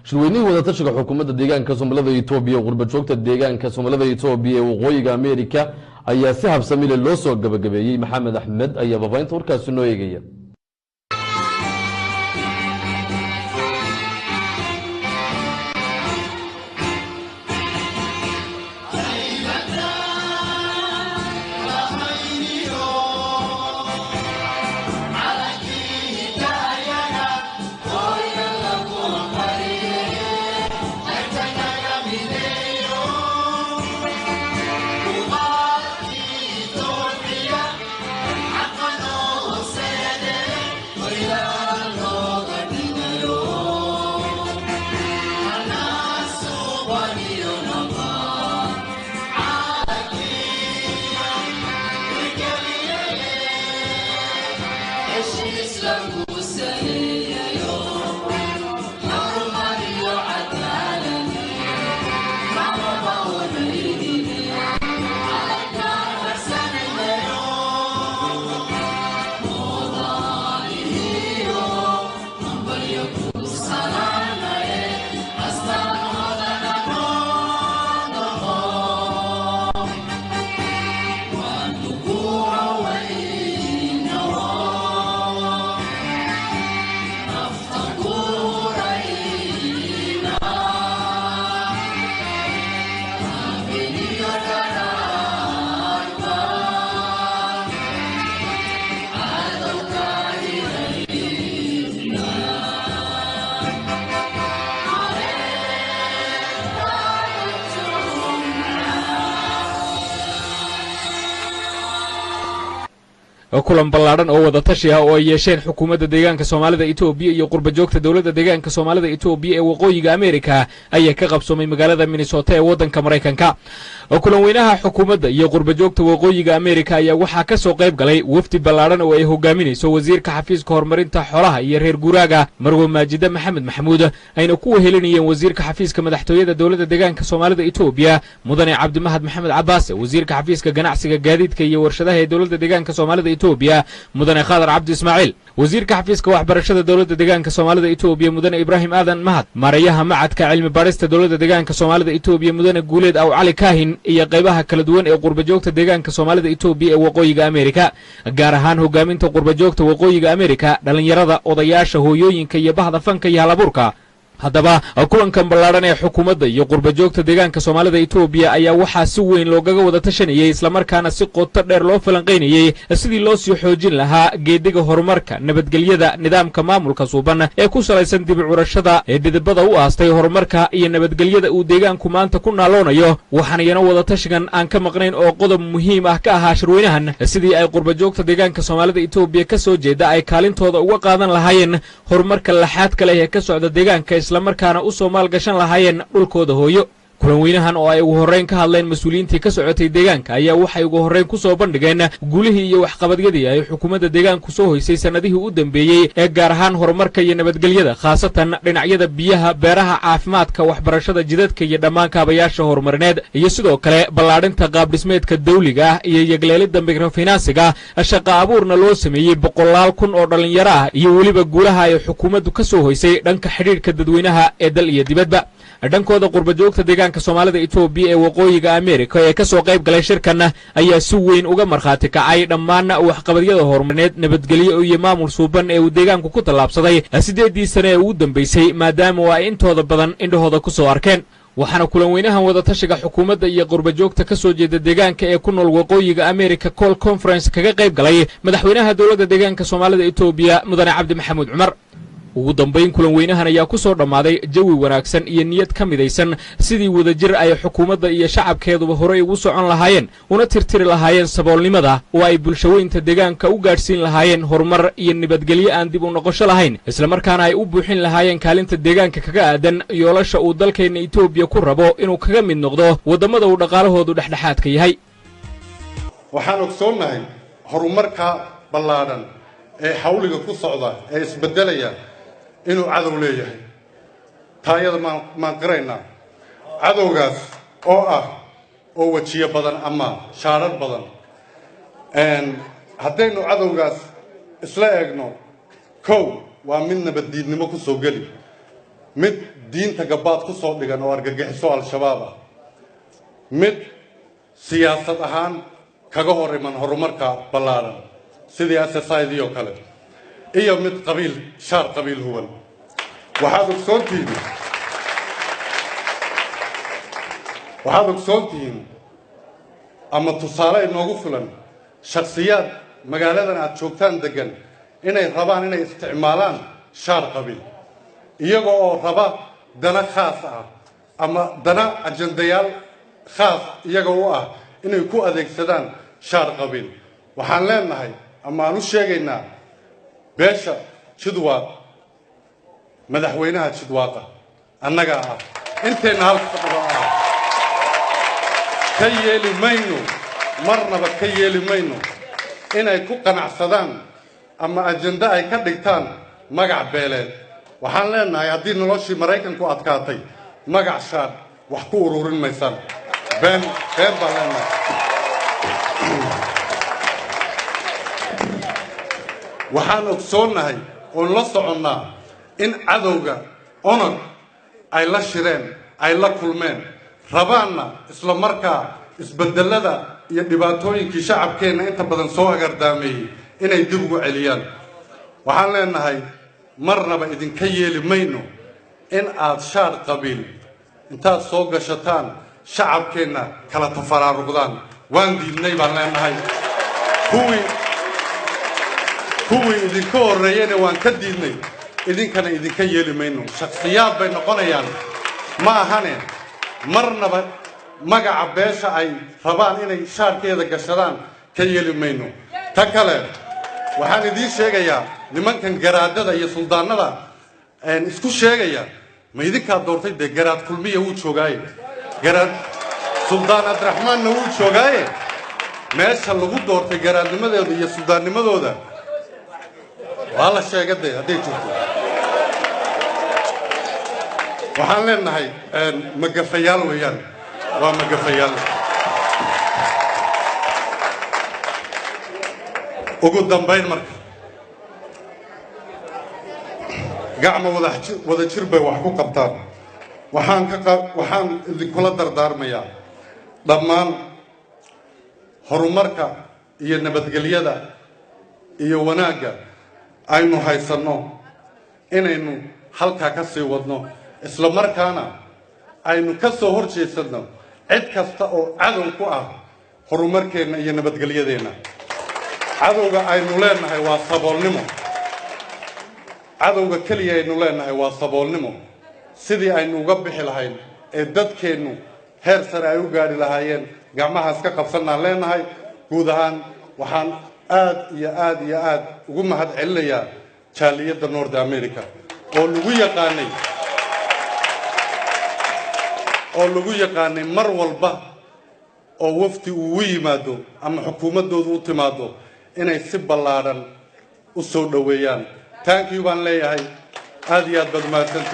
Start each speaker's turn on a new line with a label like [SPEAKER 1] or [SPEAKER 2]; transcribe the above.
[SPEAKER 1] Shirweynihii wadatashiga xukuumadda deegaanka Soomaalida Etoobiya, qurbajoogta deegaanka Soomaalida Etoobiya ee waqooyiga America ayaa si habsamile loo soo gabagabeeyey. Maxamed Axmed ayaa faafahinta warkaasi noo eegaya.
[SPEAKER 2] Kulan ballaadhan oo wadatashi ah oo ay yeesheen xukuumadda deegaanka Soomaalida Etoobiya iyo qurbajoogta dowladda deegaanka Soomaalida Etoobiya ee waqooyiga Amerika ayaa ka qabsoomay magaalada Minnesota ee waddanka Maraykanka. Kulan weynaha xukuumadda iyo qurbajoogta waqooyiga Amerika ayaa waxaa ka soo qayb galay wafdi ballaadhan oo ay hogaaminayso wasiirka xafiiska horumarinta xoolaha iyo reer guuraaga, Marwo Maajida Maxamed Maxamuud, ayna ku wehelinayeen wasiirka xafiiska madaxtooyada dowladda deegaanka Soomaalida Etoobiya, Mudane Cabdimahad Maxamed Cabaase, wasiirka xafiiska ganacsiga, gaadiidka iyo warshadaha ee dowladda deegaanka Soomaalida Etoobiya, Mudane Khadar Cabdi Ismaaciil, wasiirka xafiiska waxbarashada dowladda deegaanka Soomaalida Etoobiya, Mudane Ibraahim Aadan Mahad, maarayaha macadka cilmi baadhista dowladda deegaanka Soomaalida Etoobiya, Mudane Guuleed Aw Cali Kaahin, iyo qaybaha kala duwan ee qurbajoogta deegaanka Soomaalida Etoobiya ee waqooyiga Amerika, gaar ahaan hogaaminta qurbajoogta waqooyiga Amerika, dhallinyarada, odayaasha, hooyooyinka iyo bahda fanka iyo halabuurka. Haddaba kulankan ballaadhan ee xukuumadda iyo qurbajoogta deegaanka Soomaalida Etoobiya ayaa waxaa si weyn loogaga wada tashanayey, islamarkaana si qoto dheer loo falanqaynayey sidii loo sii xoojin lahaa geediga horumarka, nabadgelyada, nidaamka maamulka suuban ee ku salaysan dib curashada ee dhidibada u aastay horumarka iyo nabadgelyada uu deegaanku maanta ku naaloonayo. Waxaan iyana wadatashigan aan ka maqnayn oo qodob muhiim ah ka ahaa shirweynahan sidii ay qurbajoogta deegaanka Soomaalida Etoobiya ka soo jeeda ay kaalintooda uga qaadan lahaayeen horumarka laxaadka leh ee ka socda deegaanka, islamarkaana u soo maalgashan lahaayeen dhulkooda hooyo. Kulan weynahan oo ay ugu horrayn ka hadleen mas-uuliyiintii ka socotay deegaanka ayaa waxay ugu horrayn ku soo bandhigeen guulihii iyo waxqabadyadii ay xukuumadda deegaanku soo hoysay sannadihii u dambeeyey ee gaar ahaan horumarka iyo nabadgelyada, khaasatan dhinacyada biyaha, beeraha, caafimaadka, waxbarashada, jidadka iyo dhammaan kaabayaasha horumarineed, iyo sidoo kale ballaadhinta qaabdhismeedka dawliga ah iyo yegleelidda mikrofinansiga, shaqa abuurna loo sameeyey boqolaal kun oo dhallinyaro ah, iyo weliba guulaha ay xukuumaddu ka soo hoysay dhanka xidhiidhka dadweynaha ee dal iyo dibadba. Dhankooda qurbajoogta deegaanka Soomaalida Etoobiya ee waqooyiga Amerika ee ka soo qayb galay shirkan ayaa si weyn uga markhaati kacay dhammaan waxqabadyada horumarineed, nabadgelyo iyo maamul suuban ee uu deegaanku ku tallaabsaday 8dii sane ee ugu dambaysay, maadaama oo ay intooda badan indhahooda ku soo arkeen. Waxaana kulan weynahan wadatashiga xukuumadda iyo qurbajoogta ka soo jeeda deegaanka ee ku nool waqooyiga America call conference kaga qayb galay madaxweynaha dowladda deegaanka Soomaalida Etoobiya, Mudane Cabdi Maxamuud Cumar. Ugu dambayn kulan weynahan ayaa ku soo dhammaaday jawi wanaagsan iyo niyad ka midaysan sidii wadajir ay xukuumadda iyo shacabkeeduba horey ugu socon lahaayeen, una tirtiri lahaayeen saboolnimada, oo ay bulshaweynta deegaanka u gaadhsiin lahaayeen horumar iyo nabadgelyo aan dib u noqosho lahayn, islamarkaana ay u buuxin lahaayeen kaalinta deegaanka kaga aadan yoolasha uu dalkeenna Etoobiya ku rabo inuu kaga mid noqdo waddamada uu dhaqaalahoodu dhexdhexaadka yahay.
[SPEAKER 3] Waxaan ogsoonnahay horumarka ballaadhan ee xawliga ku socda ee isbeddelaya inuu cadow leeyahay. Taayada maan qiraynaa? Cadowgaas oo ah oo wejiyo badan ama shaadhar badan. Haddaynu cadowgaas isla eegno, kow waa mid nabaddiidnimo ku soo geli. Mid diinta gabaad ku soo dhigan oo argagixiso Al-Shabaab ah, mid siyaasad ahaan kaga hor iman horumarka ballaadhan sidii SSI dii oo kale, iyo mid qabiil, shaar qabiil huwan. Waxaad ogsoontihiin ama tusaale inoogu filan shakhsiyaad magaaladan aad joogtaan degan inay rabaan inay isticmaalaan shaar qabiil, iyaga oo raba dana khaas ah ama dana ajandayaal khaas iyaga u ah inay ku adeegsadaan shaar qabiil. Waxaan leenahay ama aan u sheegaynaa beesha Jidwaaq, madaxweynaha Jidwaaqa annagaa ah, inteenna halka fadhido ah. Ka yeeli mayno, marnaba ka yeeli mayno inay ku qanacsadaan ama ajando ay ka dhigtaan magac beeleed. Waxaan leenahay, haddii noloshii Maraykanku adkaatay, magac shaadh wax ku ururin maysaan. Been been baan leenahay. Waxaan ogsoonnahay oon la soconnaa in cadowga ONOG ay la shireen, ay la kulmeen, rabaanna isla markaa isbedelada iyo dhibaatooyinkii shacabkeenna inta badan soo hagardaameeyey inay dib ugu celiyaan. Waxaan leenahay, marnaba idinka yeeli mayno in aad shaar qabiil intaad soo gashataan shacabkeenna kala tafaraaruqdaan. Waan diidnay baan leenahay. Kuwii idinka horreeyena waan ka diidnay, idinkana idinka yeeli mayno. Shakhsiyaad bay noqonayaan ma ahane, marnaba magaca beesha ay rabaan inay shaarkeeda gashadaan ka yeeli mayno. Ta kale, waxaan idiin sheegayaa nimankan garaadada iyo suldaanada isku sheegaya, ma idinkaa doortay? Dee Garaad Kulmiya wuu joogaaye, Garaad Suldaan Cabdiraxmaanna wuu joogaaye. Meesha lagu doortay garaadnimadooda iyo suldaannimadooda waa la sheega dee hadday jirto. Waxaan leenahay, magafayaal weeyaan, waa magafayaal. Ugu dambayn marka, gacma wada jir bay wax ku qabtaan. Waxaan idinkula dardaarmayaa dhammaan horumarka iyo nabadgelyada iyo wanaagga aynu haysanno inaynu halkaa ka sii wadno, isla markaana aynu ka soo hor jeesanno cid kasta oo cadow ku ah horumarkeenna iyo nabadgelyadeenna. Cadowga aynu leenahay waa saboolnimo. Cadowga keliya aynu leenahay waa saboolnimo. Sidii aynu uga bixi lahayn ee dadkeennu heer sare ay u gaadhi lahaayeen, gacmahaas ka qabsannaan leenahay. Guud ahaan waxaan aad iyo aad iyo aad ugu mahad celinayaa jaaliyadda North America oo lagu yaqaanay mar walba oo wafdi uu u yimaado ama xukuumaddoodu u timaado inay si ballaadhan u soo dhoweeyaan. Thank you baan leeyahay. Aad iyo aad baad mahadsantihiin.